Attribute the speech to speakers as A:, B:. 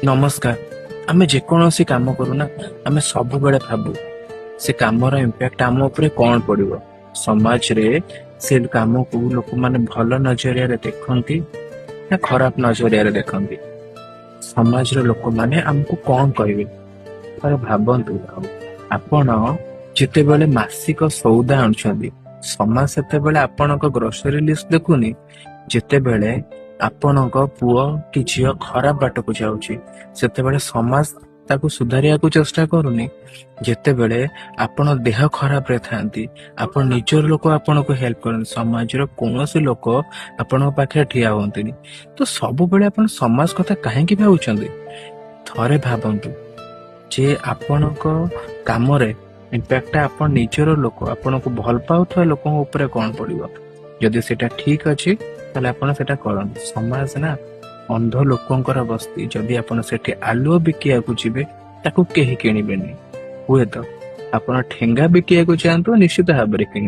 A: ନମସ୍କାର। ଆମେ ଯେକୌଣସି କାମ କରୁନା, ଆମେ ସବୁବେଳେ ଭାବୁ ସେ କାମର ଇମ୍ପାକ୍ଟ ଆମ ଉପରେ କଣ ପଡିବ। ସମାଜରେ ସେ କାମକୁ ଲୋକମାନେ ଭଲ ନଜରିଆରେ ଦେଖନ୍ତି ନା ଖରାପ ନଜରିଆରେ ଦେଖନ୍ତି, ସମାଜର ଲୋକମାନେ ଆମକୁ କଣ କହିବେ? ଥରେ ଭାବନ୍ତୁ, ଆପଣ ଯେତେବେଳେ ମାସିକ ସଉଦା ଆଣୁଛନ୍ତି, ସମାଜ ସେତେବେଳେ ଆପଣଙ୍କ ଗ୍ରୋସରୀ ଲିଷ୍ଟ ଦେଖୁନି। ଯେତେବେଳେ ଆପଣଙ୍କ ପୁଅ କି ଝିଅ ଖରାପ ବାଟକୁ ଯାଉଛି, ସେତେବେଳେ ସମାଜ ତାକୁ ସୁଧାରିବାକୁ ଚେଷ୍ଟା କରୁନି। ଯେତେବେଳେ ଆପଣ ଦେହ ଖରାପରେ ଥାନ୍ତି, ଆପଣ ନିଜର ଲୋକ ଆପଣଙ୍କୁ ହେଲ୍ପ କରନ୍ତି, ସମାଜର କୌଣସି ଲୋକ ଆପଣଙ୍କ ପାଖରେ ଠିଆ ହୁଅନ୍ତିନି। ତ ସବୁବେଳେ ଆପଣ ସମାଜ କଥା କାହିଁକି ଭାବୁଛନ୍ତି? ଥରେ ଭାବନ୍ତୁ ଯେ ଆପଣଙ୍କ କାମରେ ଇମ୍ପାକ୍ଟଟା ଆପଣ ନିଜର ଲୋକ, ଆପଣଙ୍କୁ ଭଲ ପାଉଥିବା ଲୋକଙ୍କ ଉପରେ କଣ ପଡିବ। ଯଦି ସେଇଟା ଠିକ ଅଛି, ତାହେଲେ ଆପଣ ସେଟା କରନ୍ତୁ। ସମାଜ ନା ଅନ୍ଧ ଲୋକଙ୍କର ବସ୍ତି। ଯଦି ଆପଣ ସେଠି ଆଲୁଅ ବିକିବାକୁ ଯିବେ, ତାକୁ କେହି କିଣିବେନି। ହୁଏତ ଆପଣ ଠେଙ୍ଗା ବିକିବାକୁ ଯାଆନ୍ତୁ, ନିଶ୍ଚିତ ଭାବରେ କିଣିବେ।